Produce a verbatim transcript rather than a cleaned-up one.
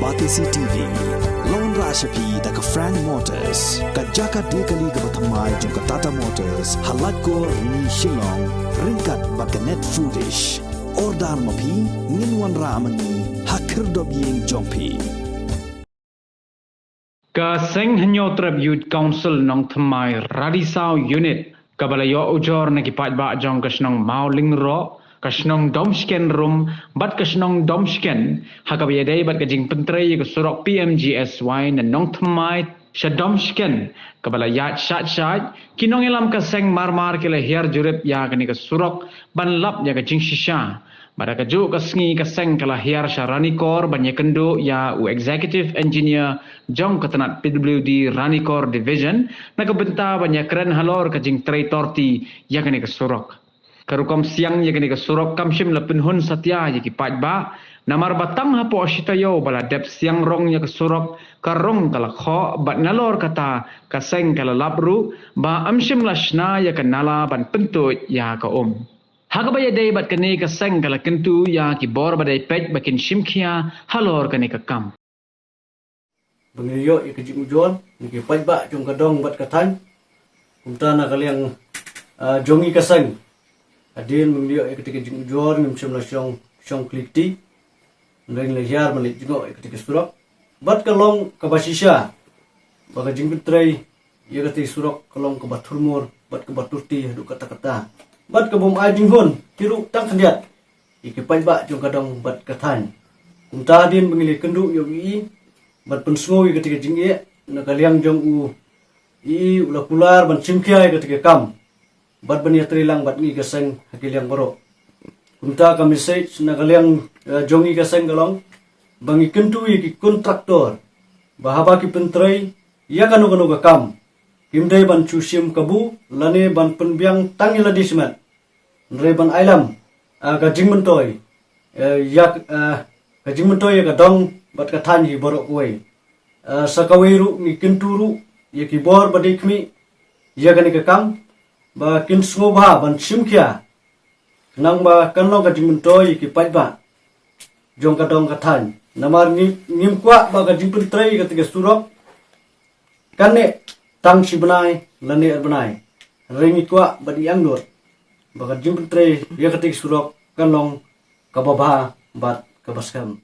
Batesi T V. Long ra sha phi da ka Frank Motors, ka jaka de kali kaba thymmai jong ka Tata Motors, ha Laitkor Rni Shillong, ryngkat bad ka Net Foodish. Order ma phi, ngin wanrah ma ngi ha khyrdop ïing jong phi. Ka Seng Hynñiewtrep Youth Council Nongthymmai Radisaw Unit, kaba la ïoh ujor na ki paidbah jong ka shnong Mawlyngroh, ka shnong Domshken Rum bad ka shnong Domshken, ha kaba ïadei bad ka jingpyntrei ïa ka surok P M G S Y na Nongthymmai sha Domshken, kaba la ïaid shait shait, ki nongïalam ka seng mar mar ki la hiar jurip ïa kane ka surok ban lap ïa ka jingshisha. Bad ha kajuh ka sngi ka seng ka la hiar sha Ranikor ban ïakynduh ïa u Executive Engineer jong ka tnat P W D Ranikor Division, na ka bynta ban ïakren halor ka jingtrei torti ïa kane ka surok. Ka rukom siang ïa kane ka surok kam shym la pynhun satia ïa ki paidbah, namar ba tang hapoh shi taïew ba la dep siang rong ïa ka surok, ka rong ka la khoh, bad nalor kata ka seng ka la lap ruh ba ym shym la shna ïa ka nala ban pyntuid ïa ka um. Ha kaba ïadei bad kane ka seng ka la kyntu ïa ki bor ba dei peit ba kin shim khia halor kane ka kam. Ba ngi ïoh ïa ka jingujor na ki paidbah jong ka dong bad ka thaiñ. Kumta na ka liang, ah, jong ngi ka seng, hadien ba ngi ïoh ïa kata ka jingujor, ngim shym la shong, shong kli kti. Hynrei ngi la hiar ban leit jngoh ïa kata ka surok. Bad ka long kaba shisha ba ka jingpyntrei ïa kata ka surok ka long kaba thurmur bad kaba turti haduh katta katta, bad ka bym ai jinghun ruh tang khyndiat ïa ki paidbah jong ka dong bad ka thaiñ. Kumta hadien ba ngi la ïakynduh ïa u E E bad pynsngew ïa kata ka jingeh, na ka liang jong u E E u la kular ban shim khia ïa kata ka kam bad ban ïatrei lang bad ngi ka seng ha ki liang baroh. Kumta ka message na ka liang, eh, jong ngi ka seng ka long ba ngi kyntu ïa ki kontraktor ba haba ki pyntrei ïa kano kano ka kam, kim dei ban shu shim kabu lane ban pynbiang tang ïa lade shimet, hynrei ban ïalam, ah, ka jingmyntoi, eh, ïa, ah, ka jingmyntoi ïa ka dong bad ka thaiñ hi baroh kawei. Ah, sa kawei ruh ngi kyntu ruh ïa ki bor ba dei khmih ïa kane ka kam ba kin sngewbha ban shim khia, khnang ba kan long ka jingmyntoi ïa ki paidbah jong ka dong ka thaiñ. Namar ngi, ngim kwah ba ka jingpyntrei ïa kata ka surok kan neh tang shi bnai lane ar bnai. Hynrei ngi kwah bad ngi angnud ba ka jingpyntrei ïa kata ka surok kan long kaba bha bad kaba skhem.